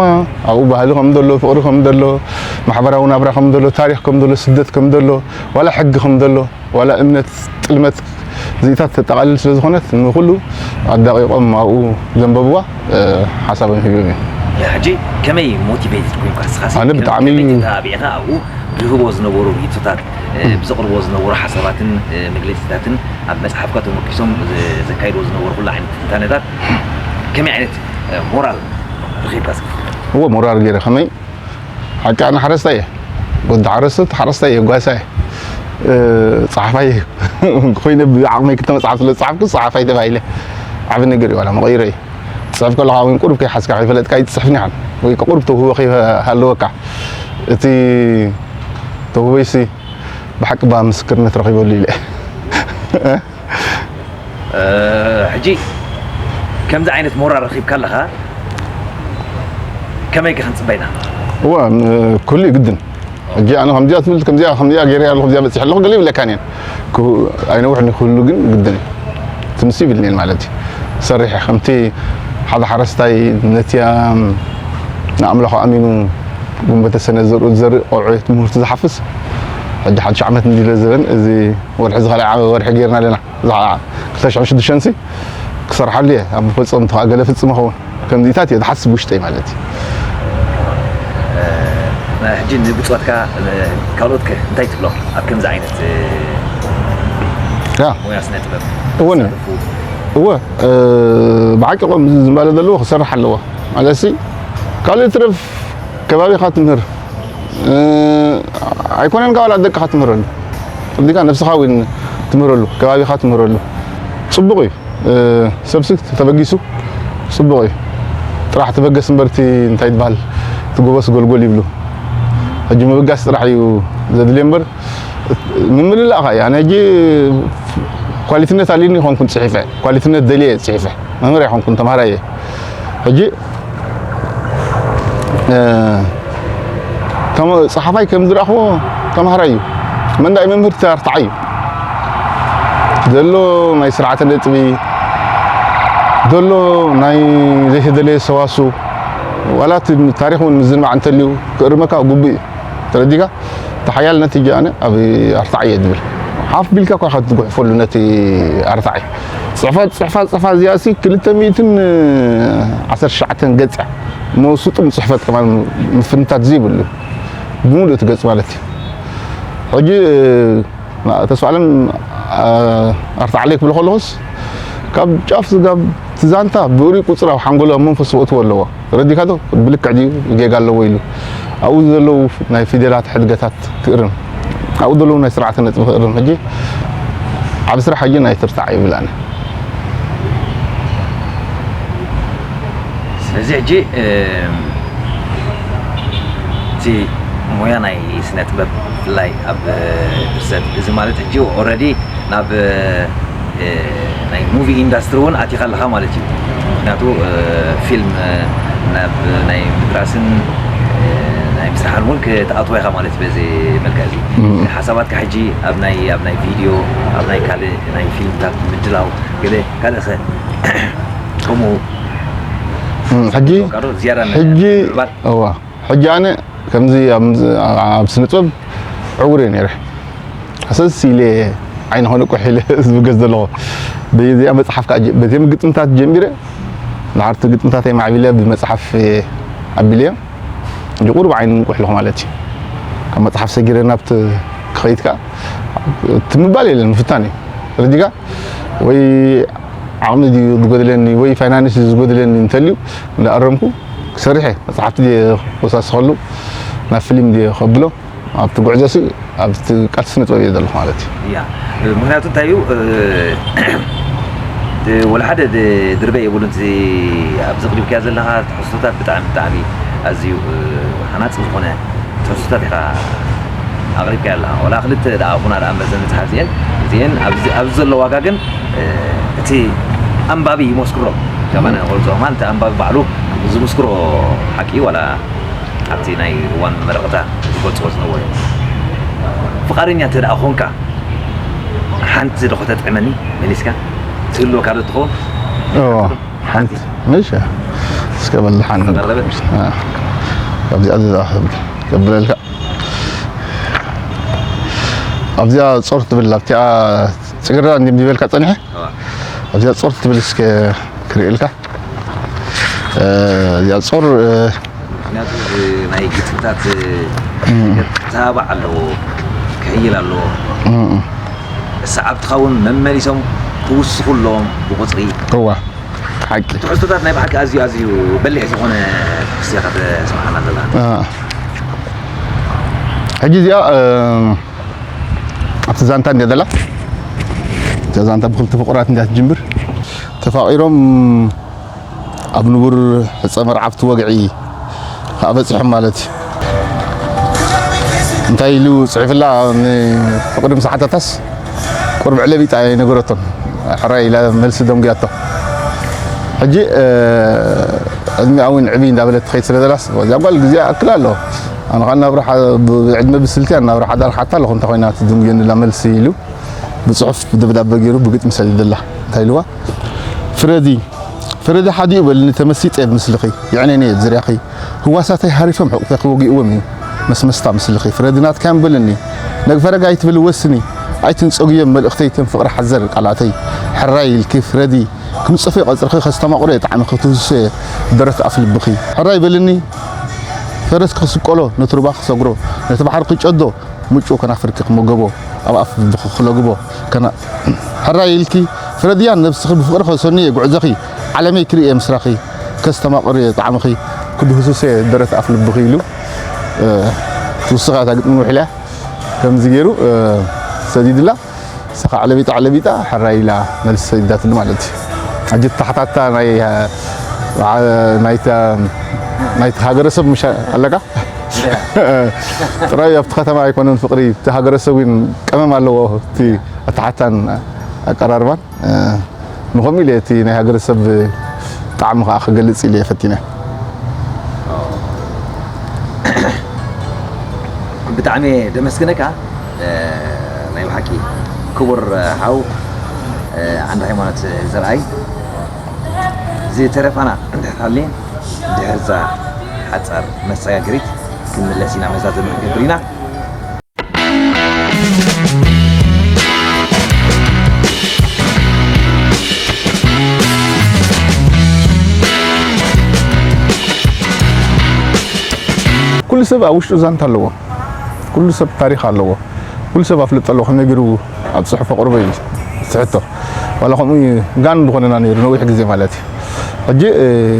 ኣብኡ ባህሊ ከም ዘሎ፣ ፍቕሪ ከም ዘሎ፣ ማሕበራዊ ናብራ ከም ዘሎ፣ ታሪኽ ከም ዘሎ፣ ስደት ከም ዘሎ፣ ዋላ ሕጊ ከም ዘሎ፣ ዋላ እምነት፣ ጥልመት እዚኢታት ተጠቓልል ስለ ዝኾነት ንኹሉ ኣዳቒቖም ኣብኡ ዘንበብዋ ሓሳቦም ሂቦም እዮም። ሕጂ ከመይ ሞቲቬትድ ኮንካ ንስኻ ኣነ ብጣዕሚ ተባቢዕካ ኣብኡ ብዝህቦ ዝነበሩ ርእይቶታት ብዘቕርቦ ዝነበሩ ሓሳባትን መግለፂታትን ኣብ መፅሓፍካ ተመርኪሶም ዘካይድዎ ዝነበሩ ኩሉ ዓይነት ትንታነታት ከመይ ዓይነት ሞራል ረኺብካ? እዎ ሞራል ገይረ ከመይ ሓቂ ኣነ ሓረስታይ እየ። ወዲ ሓረስቶት ሓረስታይ እየ፣ ጓሳ እየ። ጸሓፋይ ኮይነ ብዓቕመይ ክልተ መጽሓፍ ስለ ዝጸሓፍኩ ጸሓፋይ ተባሂለ። ዓቢ ነገር እዩ ዋላ መቐይሮ እዩ። ትጽሕፍ ከለኻ እውን ቁሩብ ከይሓዝካ ከይፈለጥካ ኣይትጽሕፍን ኢኻ። ወይ ቁሩብ ተውህቦ ከይሃለወካ እቲ ተውህቦይሲ ብሓቂ ባ ምስክርነት ረኺበሉ ኢለ። ሕጂ ከምዚ ዓይነት ሞራል ረኺብካ ኣለኻ ከመይ ከ ክንፅበይና? እዋ ኩሉ ግድን ሕጂ ኣነ ከምዚኣ ትብል ከምዚኣ ከምዚኣ ገይረ ኣለኹ እዚኣ በፂሐ ኣለኹ ገለ ይብለካን እየን። ኣይነውሕን ኩሉ ግን ግድን እዩ። ትምስ ይብልኒ እየን ማለት እዩ። ሰሪሐ ከምቲ ሓደ ሓረስታይ ነቲያ ንኣምላኹ ኣሚኑ ጉንበተ ሰነ ዘርኡ ዝዘርእ ቆልዑ ትምህርቲ ዝሓፍስ ሕጂ ሓድሽ ዓመት እንዲለ ዘበን እዚ ወርሒ ዝኸልዓ ወርሒ ገይርና ኣለና። ክልተ ሽሕን ሽዱሽተን ሲ ክሰርሓሉ እየ ኣብ መፈፀምቲ ከዓ ገለ ፍፅም ኸውን ከምዚታት እየ ዝሓስብ ውሽጠይ ማለት እዩ። ሕጂ ንብፅወትካ ካልኦት ከ እንታይ ትብሎም ኣብ ከምዚ ዓይነት ያ ሞያ ስነ ጥበብ እውን እወ ብሓቂ ቆም ዝምባለ ዘለዎ ክሰርሕ ኣለዎ ማለት ሲ ካልእ ትረፍ ከባቢኻ ትምህር ኣይኮነን ካብ ደቅኻ ትምህረሉ እዲካ ነብስኻ እውን ትምህረሉ ከባቢኻ ትምህረሉ ፅቡቕ እዩ። ሰብሲ ተበጊሱ ፅቡቕ እዩ። ጥራሕ ተበገስ እምበር እቲ እንታይ ትበሃል እቲ ጎበስ ጎልጎል ይብሉ። ሕጂ ምብጋስ ጥራሕ እዩ ዘድልየ እምበር ንምልላእኻ እዩ። ኣነ ሕጂ ኳሊትነት ኣልዩኒ ይኾንኩን ፅሒፈ ኳሊትነት ደልየ ፅሒፈ መምህር ኣይኾንኩን ተምሃራይ እየ። ሕጂ ጸሓፋይ ከም ዝረኣኽዎ ተምሃራይ እዩ። መንዳይ መምህር ተርታዓይ እዩ ዘሎ ናይ ስርዓተ ነጥቢ ዘሎ ናይ ዘይተደለየ ሰዋሱ ዋላ እቲ ታሪኽ እውን ምዝንባዕ እንተልዩ ክእርመካ ግቡእ እዩ። ተረዲካ እቲ ሓያልነት እጂ ኣነ ኣብ ኣርታዕ እየ ዝብል ሓፍ ቢልካ እኳ ኢኻ ትጉሕፈሉ ነቲ ኣርታዕ እዩ። ፅሕፋ ፅሕፋ ፅሕፋ እዚኣ ሲ ክልተ ሚእትን ዓሰርተ ትሽዓተን ገፅ እያ። እሞ ስጡም ፅሕፈት ከማን ምፍንታት ዘይብሉ ብምሉእ እቲ ገፅ ማለት እዩ። ሕጂ ተስፋ ዓለም ኣርታዕለይ ክብሎ ከለኹስ ካብ ጫፍ ስጋብ ትዛንታ ብእሩይ ቁፅር ኣብ ሓንጎሎ ኣብ መንፈስ ክእትዎ ኣለዎ። ረዲካ ዶ ብልክዕ ድዩ ጌጋ ኣለዎ ኢሉ ኣብኡ ዘለዉ ናይ ፊደላት ሕድገታት ክእርም ኣብኡ ዘለዉ ናይ ስርዓተ ነጥቢ ክእርም ሕጂ ዓብ ስራሕ ሕጂ ናይ ትርታዕ ይብል ኣነ። ስለዚ ሕጂ እቲ ሞያ ናይ ስነ ጥበብ ብፍላይ ኣብ ድርሰት፣ እዚ ማለት ሕጂ ኦረዲ ናብ ናይ ሙቪ ኢንዳስትሪ እውን ኣቲኻ ኣለኻ ማለት እዩ። ምክንያቱ ፊልም ናብ ናይ ምድራስን ናይ ምስራሕን እውን ክትኣትዋ ኢኻ ማለት እዩ። በዚ መልክዕ እዚ ሓሳባትካ ሕጂ ኣብ ናይ ኣብ ናይ ቪድዮ፣ ኣብ ናይ ካልእ ናይ ፊልምታት ምድላው ገለ ካልእ ኸ ከምኡ ሕጂ ዝያዳ ሕጂ እዋ ሕጂ ኣነ ከምዚ ኣብ ስነ ጥበብ ዕውር እየ ነይረ። ሃሰስ ኢለ ዓይነ ኾነ ቁሕ ኢለ ዝብገስ ዘለኹ በዚኣ መፅሓፍ ከዓ በዚኦም ግጥምታት ጀሚረ ንዓርቲ ግጥምታተይ ማዕቢለ ብመፅሓፍ ኣቢለዮም ሕጂ ቁሩብ ዓይነ ቁሕ ኣለኹ ማለት እዩ። ካብ መፅሓፍ ሰጊረ ናብቲ ክኸይድ ከዓ እቲ ምባል የለን ምፍታን እዩ። ተረዲጋ ወይ ዓቕሚ ድዩ ዝጎድለኒ ወይ ፋይናንስ ዝጎድለኒ እንተልዩ እንዳኣረምኩ ክሰርሕ እየ። መፅሓፍቲ ድየ ክወሳስኸሉ ናብ ፊልም ድየ ከብሎ ኣብቲ ጉዕዞ ሲ ኣብቲ ቃልሲ ስነ ጥበብ እየ ዘለኹ ማለት እዩ። ያ ምክንያቱ እንታይ እዩ ወላ ሓደ ድርበ የብሉን። ኣብዚ ቅሪብካያ ዘለኻ ትሕዝቶታት ብጣዕሚ ብጣዕሚ ኣዝዩ ሃናፂ ዝኾነ ትሕዝቶታት ኢኻ ኣቕሪብካያ ኣለኻ። ወላ ክልተ ደኣ ኹና ደኣ እምበር ዘን መፅሓፍ እዚአን እዚአን ኣብዚ ዘሎ ዋጋ ግን እቲ ኣንባቢ ይመስክሮ። ከማን ኦልዞ ማን እቲ ኣንባቢ ባዕሉ ዝምስክሮ ሓቂ ዋላ ኣብቲ ናይ እዋን መረቕታ ዝገልፅዎ ዝነበሩ ፍቓደኛ እንተ ደኣ ኾንካ ሓንቲ ዶ ከተጥዕመኒ መሊስካ ትህልወካ ዶ ትኸውን? ሓንቲ ምሽ እስከ በልሓን ቀረበ ኣብዚኣ ዝዛኸብ ከብለልካ ኣብዚኣ ጾር ትብል ኣብቲኣ ጽግራ እንዲም ዝበልካ ጸኒሐ ኣብዚኣ ጾር ትብል እስከ ክርእልካ እዚኣ ጾር ምክንያቱ ናይ ግጥምታት ተባዕ ኣለዎ ክሕይል ኣለዎ ሰዓብትኻ እውን መመሊሶም ክውስኹ ኣለዎም ብቁፅሪ እዋ ሓቂ ትሕዝቶታት ናይ ብሓቂ ኣዝዩ ኣዝዩ በሊሕ ዝኾነ ትሕዝቶ ኢኻ ተስምዓና ዘላ ሕጂ እዚኣ ኣብቲ ዛንታ እንዲያ ዘላ እዛ ዛንታ ብክልተ ፍቁራት እንዲያ ትጅምር ተፋቒሮም ኣብ ንቡር ሕፀ መርዓብቲ ወግዒ ከዓ በፂሖም ማለት እዩ እንታይ ኢሉ ፅሒፍላ ፍቅሪ ምስ ሓተታስ ቁርብ ዕለቢጣ ኣይነገረቶን ሕራይ ኢላ መልሲ ደንጉያቶ ሕጂ ዕድሚኣ እውን ዕብይ እንዳበለት ትኸይድ ስለ ዘላስ እዛ ጓል ግዜ ኣክል ኣሎ ኣነ ከዓ ናብራ ዕድመ ብስልቲ ናብራ ሓዳር ሓታ ኣለኹ እንታይ ኮይና ትድንጉየኒ ላ መልሲ ኢሉ ብፅሑፍ ብደብዳበ ገይሩ ብግጥሚ ሰዲዱላ እንታይ ኢልዋ ፍረዲ ፍረዲ ሓዲኡ በልኒ ተመሲጠ ብምስልኺ የዕነኒ እየ ዝርያኺ ህዋሳተይ ሃሪፎም ሕቑፈኺ ወጊእዎም እዩ መስመስታ ምስልኺ ፍረዲ ናትካ እምበልኒ ነግፈረግ ኣይትበሊ ወስኒ ኣይትንፀጉዮም መልእኽተይ ከም ፍቕሪ ሓዘር ቃላተይ ሕራይ ኢልኪ ፍረዲ ክምፅፎ ቀፅርኺ ከስተማቕሮ እየ ጣዕሚ ክትህስሶ እየ ደረት ኣፍ ልብኺ ሕራይ በልኒ ፈረስ ክስቀሎ ነቲ ሩባ ክሰግሮ ነቲ ባሕሪ ክጨዶ ምጩ ከናፍርኪ ክመገቦ ኣብ ኣፍ ልብኺ ክለግቦ ከና ሕራይ ኢልኪ ፍረድያን ነብስኺ ብፍቕሪ ከሰንየ ጉዕዞኺ ዓለመይ ክርእየ ምስራኺ ከስተማቕር እየ ጣዕምኺ ክድህስሶ እየ ደረት ኣፍ ልብኺ ኢሉ ትውስኻ እታ ግጥሚ ውሕልያ ከምዚ ገይሩ ሰዲድላ ንሳ ከዓ ዕለቢጣ ዕለቢጣ ሕራይ ኢላ መልሲ ሰዲዳትሉ ማለት እዩ ሕጂ ተሓታታ ናይ ናይቲ ሃገረሰብ ምሽ ኣለካ ጥራይ ኣብቲ ከተማ ኣይኮነን ፍቅሪ እቲ ሃገረሰብ እውን ቀመም ኣለዎ እቲ ኣተሓታን ኣቀራርባን ንኸምኡ ኢለ እቲ ናይ ሃገረሰብ ጣዕሚ ከዓ ክገልፅ ኢለ ፈቲነ ብጣዕሚ ደመስግነካ ናይ ብሓቂ ክቡር ሓው ዓንዲ ሃይማኖት ዘርኣይ ዝተረፋና እንድሕር ሃልየ ድሕርዛ ሓፃር መሰጋገሪት ክንምለስ ኢና መዛዘሚ ክንገብር ኢና ኩሉ ሰብ ኣብ ውሽጡ ዛንታ ኣለዎ ኩሉ ሰብ ታሪክ ኣለዎ ኩሉ ሰብ ኣፍልጦ ኣለዎ ከመይ ገይሩ ኣብ ፅሑፍ ኣቕርቦ እዩ ዝሕቶ ዋላ ከምኡ ጋን ዝኾነና ነይሩ ነዊሕ ግዜ ማለት እዩ ሕጂ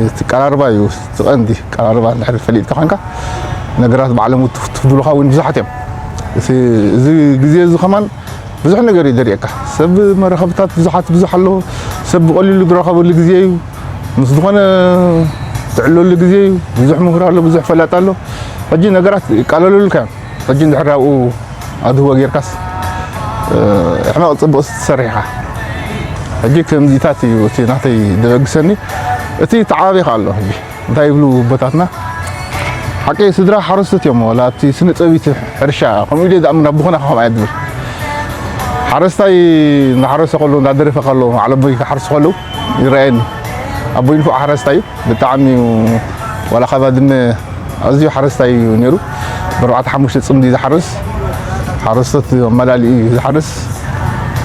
እቲ ቀራርባ እዩ እቲ ቀንዲ ቀራርባ እንድሕር ፈሊጥካ ኮንካ ነገራት ባዕሎም ውትፍትፍ ዝብሉካ እውን ብዙሓት እዮም እዚ ግዜ እዚ ከማን ብዙሕ ነገር እዩ ዘርእየካ ሰብ መራኸብታት ብዙሓት ብዙሕ ኣለዎ ሰብ ብቐሊሉ ዝረኸበሉ ግዜ እዩ ምስ ዝኾነ ትዕለሉ ግዜ እዩ ብዙሕ ምሁር ኣሎ ብዙሕ ፈላጥ ኣሎ ሕጂ ነገራት ይቃለሉልካ እዮም። ሕጂ እንድሕር ኣብኡ ኣድህቦ ጌርካስ፣ እ፣ ሕመቕ ጽቡቕ ትሰርሕ ኢኻ። ሕጂ ከምዚታት እዩ እቲ ናተይ ደበግሰኒ። እቲ ተዓባቢኻ ኣሎ። ሕጂ እንታይ ይብሉ ኣቦታትና? ሓቂ ስድራ ሓረስቶት እዮም። ዋላ ኣብቲ ስነ ጥበብ እቲ ሕርሻ ከምኡ ኢለ ዝኣምን ኣቦኾና ከምኣ እየ ዝብል። ሓረስታይ እናሓረሰ ከሎ፣ እንዳደረፈ ከሎ፣ ዓለቦይ ክሓርሱ ከለዉ ይረኣየኒ። ኣቦይ ንፉዕ ሓረስታይ እዩ። ብጣዕሚ እዩ፣ ዋላ ካብ ባድመ ኣዝዩ ሓረስታይ እዩ ነይሩ። ብኣርባዕተ ሓሙሽተ ጽምዲ ዝሓርስ፣ ሓረስቶት ኣመላሊኡ እዩ ዝሓርስ።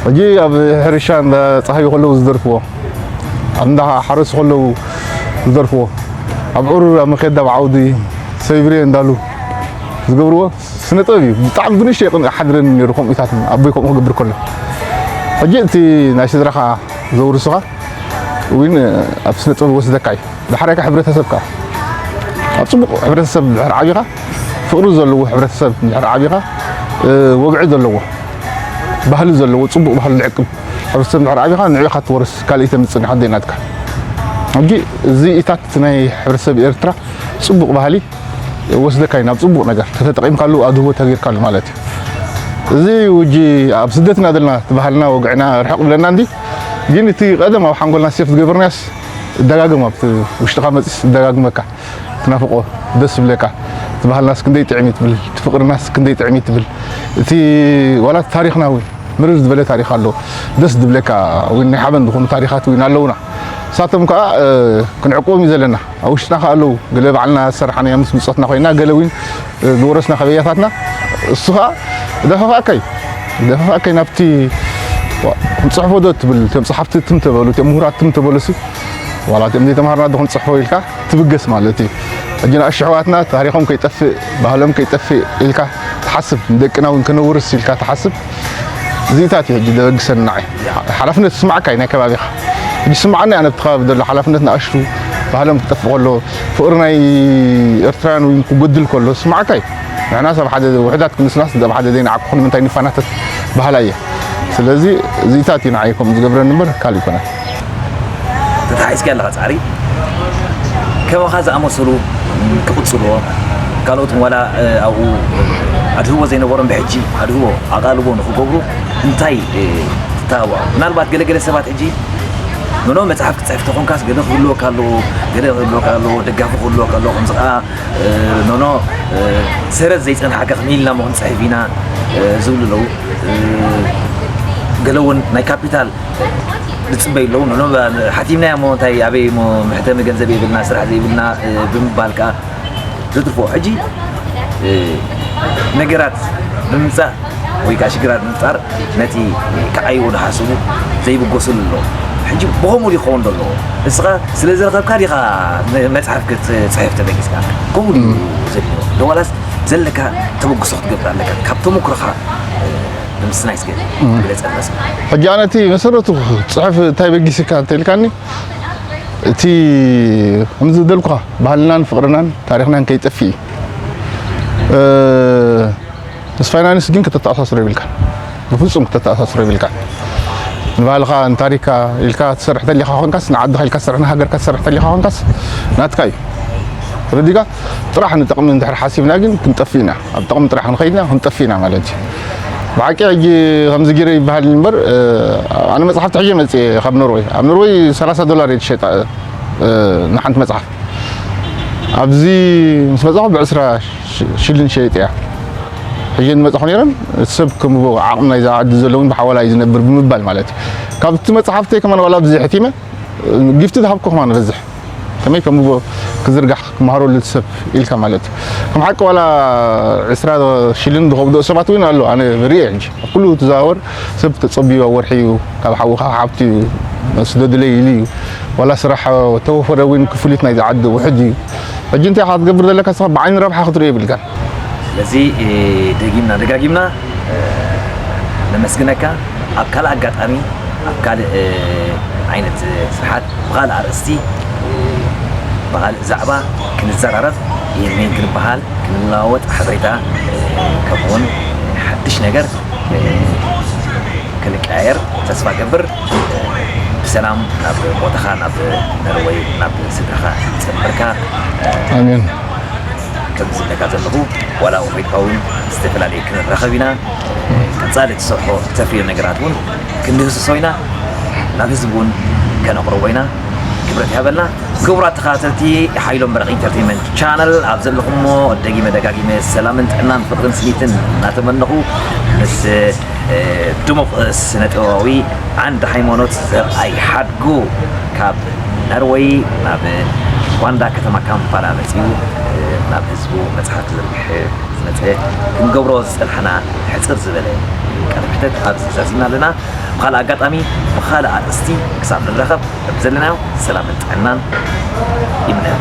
ሕጂ ኣብ ሕርሻ እንዳጸሃዩ ከለዉ ዝደርፍዎ፣ ኣብ እንዳ ሓረሱ ከለዉ ዝደርፍዎ፣ ኣብ ዕሩር፣ ኣብ መኼዳ፣ ኣብ ዓውዲ፣ ሰብሪየ እንዳሉ ዝገብርዎ ስነ ጥበብ እዩ። ብጣዕሚ ብንእሽተይ ይቕን-፣ ሓድረኒ ነይሩ። ከምኡታት ኣቦይ ከምኡ ክገብር ከሎ፣ ሕጂ እቲ ናይ ስድራኻ ዘውርሱኻ እውን ኣብ ስነ ጥበብ ወስደካ እዩ። ዳሕራይ ከኣ ሕብረተሰብካ ኣብ ጽቡቕ ሕብረተሰብ እንድሕር ዓቢኻ፣ ፍቕሪ ዘለዎ ሕብረተሰብ እንድሕር ዓቢኻ፣ እ፣ ወግዒ ዘለዎ፣ ባህሊ ዘለዎ፣ ጽቡቕ ባህሊ ዝዕቅብ ሕብረተሰብ እንድሕር ዓቢኻ፣ ንዕኻ ትወርስ፣ ካልእ ተምጽእ ንሓደይ ናትካ። ሕጂ እዚ ኢታት ናይ ሕብረተሰብ ኤርትራ ጽቡቕ ባህሊ ወስደካ እዩ ናብ ጽቡቕ ነገር። ተተጠቒምካሉ፣ ኣድህቦ ተገይርካሉ ማለት እዩ። እዚ ውጂ ኣብ ስደት ኢና ዘለና፣ እቲ ባህልና ወግዕና ርሕቕ ብለና እንዲ፣ ግን እቲ ቀደም ኣብ ሓንጎልና ሴፍ ዝገበርናዮስ እደጋግም፣ ኣብቲ ውሽጥኻ መጺስ እደጋግመካ፣ ትናፍቆ፣ ደስ ዝብለካ፣ እቲ ባህልናስ ክንደይ ጥዕም እዩ ትብል፣ እቲ ፍቕርናስ ክንደይ ጥዕም እዩ ትብል። እቲ ዋላ እቲ ታሪኽና እውን ምርር ዝበለ ታሪኽ ኣሎ። ደስ ዝብለካ እውን ናይ ሓበን ዝኾኑ ታሪኻት እውን ኣለውና። ንሳቶም ከኣ፣ እ፣ ክንዕቅቦም እዩ ዘለና። ኣብ ውሽጥና ከኣ ኣለዉ። ገለ ባዕልና ዝሰራሕናዮ ምስ ብጾትና ኮይና፣ ገለ እውን፣ እ፣ ዝወረስና ከበያታትና፣ እሱ ከኣ ደፋፋእካ እዩ። ደፋፋእካ እዩ ናብቲ፣ ዋ፣ ክንጽሕፎ ዶ ትብል፣ እቶም ጸሓፍቲ ትም ተበሉ፣ እቶም ምሁራት ትም ተበሉሲ፣ ዋላ እቶም ዘይተማሃርና ዶ ክንጽሕፎ ኢልካ ትብገስ ማለት እዩ። ሕጂ ንኣሽቱ ኣሕዋትና ታሪኾም ከይጠፍእ፣ ባህሎም ከይጠፍእ ኢልካ ትሓስብ፣ ንደቅና እውን ከነውርስ ኢልካ ትሓስብ። እዚታት እዩ ሕጂ ዘበግሰኒ ንዓይ። ሓላፍነት ዝስማዓካ እዩ ናይ ከባቢኻ። ሕጂ ዝስምዓኒ ኣነ ኣብቲ ከባቢ ዘሎ ሓላፍነት ንኣሽቱ ባህሎም ክጠፍእ ከሎ፣ ፍቕሪ ናይ ኤርትራውያን እውን ክጎድል ከሎ ዝስማዓካ እዩ። ንሕናስ ኣብ ሓደ ውሑዳት ክንስናስ ኣብ ሓደ ዘይንዓኩ ንምንታይ ንፋናተት በሃላይ እየ። ስለዚ እዚታት እዩ ንዓይ ከምኡ ዝገብረኒ እምበር ካልእ ኣይኮነን። ተታሒዝካ ኣለኻ ጻዕሪ። ከማኻ ዝኣመሰሉ ክቕጽልዎ፣ ካልኦት ዋላ፣ እ፣ ኣብኡ ኣድህቦ ዘይነበሮም ብሕጂ ኣድህቦ ኣቓልቦ ንኽገብሩ እንታይ፣ እ፣ ትተባብዖ? ምናልባት ገለ ገለ ሰባት ሕጂ ኖኖ መጽሓፍ ክትጽሕፍ ተኾንካስ ገለ ክህልወካ ኣለዎ፣ ገለ ክህልወካ ኣለዎ፣ ደጋፊ ክህልወካ ኣለዎ፣ ከምዚ ኸኣ፣ እ፣ ኖኖ፣ እ፣ ሰረት ዘይጸንሓካ ከመይ ኢልና እሞ ክንጽሕፍ ኢና፣ እ፣ ዝብሉ ኣለዉ። እ፣ ገለ እውን ናይ ካፒታል ዝጽበዩ ኣለዉ። ኖኖ ሓቲምናዮ እሞ እንታይ ኣበይ እሞ መሕተሚ ገንዘብ የብልና፣ ስራሕ ዘይብልና፣ እ፣ ብምባል ከኣ ዘትርፎ። ሕጂ፣ እ፣ ነገራት ብምምጻእ ወይ ከኣ ሽግራት ብምፍጣር ነቲ ክዓይዎ ዝሓስቡ ዘይብገሱሉ ኣለዉ። ሕጂ ብኸምኡ ድዩ ክኸውን ዘለዎ? ንስኻ ስለ ዝረኸብካ ዲኻ መጽሓፍ ክትጽሕፍ ተበጊስካ? ከምኡ ድዩ ዘድልዮ? ዶ ዋላስ ዘለካ ተበግሶ ክትገብር ኣለካ? ካብ ተመኩሮኻ፣ እ፣ ንምስናይ እስከ ግለጸልና እስከ። ሕጂ ኣነ እቲ መሰረቱ ጽሑፍ እንታይ በጊስካ እንተ ኢልካኒ፣ እቲ ከምዚ ዝበልኩኻ ባህልናን ፍቕርናን ታሪኽናን ከይጠፍእ እዩ። እ፣ ምስ ፋይናንስ ግን ከተተኣሳስሮ የብልካን። ብፍጹም ከተተኣሳስሮ የብልካን። ንባህልኻ፣ ንታሪኽካ ኢልካ ትሰርሕ ተሊኻ ኮንካስ፣ ንዓድኻ ኢልካ ትሰርሕ፣ ንሃገርካ ትሰርሕ ተሊኻ ኮንካስ፣ ናትካ እዩ። ተረዲእካ? ጥራሕ ንጠቕሚ እንድሕር ሓሲብና ግን ክንጠፍእ ኢና። ኣብ ጠቕሚ ጥራሕ ክንኸይድ ኢና፣ ክንጠፍእ ኢና ማለት እዩ። ብሓቂ ሕጂ ከምዚ ገይረ ይበሃል እምበር፣ እ፣ ኣነ መጽሓፍቲ ሕጂ መጽየ ካብ ኖርወይ። ኣብ ኖርወይ ሰላሳ ዶላር እየ ዝሸጣ፣ እ፣ ንሓንቲ መጽሓፍ። ኣብዚ ምስ መጻኹ ብዕስራ ሽ-፣ ሽልን ሸይጥ እያ። ሕጂ ዝመጻኹ ነይረን፣ እቲ ሰብ ከም ዓቕሚ ናይዛ ዓዲ ዘሎ እውን ብሓዋላ እዩ ዝነብር ብምባል ማለት እዩ። ካብቲ መጽሓፍተይ ከማን ዋላ ኣብዚ ሕቲመ፣ ጊፍቲ ዝሃብኩ ከማን በዝሕ። ከመይ ከም ክዝርጋሕ ክመሃረሉ እቲ ሰብ ኢልካ ማለት እዩ። ከም ሓቂ ዋላ ዕስራ ሽልን ዝኸብዶ ሰባት እውን ኣሎ። ኣነ ርእየ ሕጂ ኣብ ኩሉ ትዘዋወር ሰብ ተጸብዩ ኣብ ወርሒ እዩ፣ ካብ ሓዉ ካብ ሓብቲ እዩ፣ ስደዱለይ ኢሉ እዩ። ዋላ ስራሕ ተወፈረ እውን ክፍሊት ናይዚ ዓዲ ውሕድ እዩ። ሕጂ እንታይ ኢኻ ክትገብር ዘለካ ንስኻ ብዓይኒ ረብሓ ክትርእዮ የብልካን። ስለዚ፣ እ፣ ደጊምና ደጋጊምና፣ እ፣ ነመስግነካ። ኣብ ካልእ ኣጋጣሚ፣ ኣብ ካልእ፣ እ፣ ዓይነት፣ እ፣ ስርሓት፣ ብኻልእ ኣርእስቲ፣ እ፣ ብኻልእ ዛዕባ ክንዘራረብ፣ ይህልሜን ክንበሃል፣ ክንለዋወጥ ሓበሬታ፣ እ፣ ከምኡውን ሓድሽ ነገር፣ እ፣ ክንቀያየር ተስፋ ገብር። እ፣ ብሰላም ናብ ቦታኻ፣ ናብ ነርወይ፣ ናብ ስድራኻ ይጸንበርካ። ኣሜን። ከም ዝብለካ ዘለኹ ዋላ እውን ኮይንካ እውን ዝተፈላለየ ክንራኸብ ኢና። ቀጻሊ ትሰርሖ ተፍርዮ ነገራት እውን ክንድህስሶ ኢና፣ ናብ ህዝቢ እውን ከነቕርቦ ኢና። ክብረት ይሃበልና። ክቡራት ተኸታተልቲ ሓይሎም በረቕ ኢንተርቴንመንት ቻነል፣ ኣብ ዘለኹሞ ደጊመ ደጋጊመ ሰላምን ጥዕናን ፍቕርን ስኒትን እናተመነኹ፣ ምስ ድሙቕ ስነ ጥበባዊ ዓንድ ሃይማኖት ዘርኣይ ሓድጉ ካብ ነርወይ ናብ ኳንዳ ከተማ ካምፓላ መጺኡ ናብ ህዝቡ መጽሓፍ ክዝርግሕ ዝመጸ ክንገብሮ ዝጸንሓና ሕጽር ዝበለ ቃለ መሕተት ኣብዚ ዛዚምና ኣለና። ብኻልእ ኣጋጣሚ ብኻልእ ኣርእስቲ ክሳብ ንራኸብ በብዘለናዮ ሰላምን ጥዕናን ይምነ።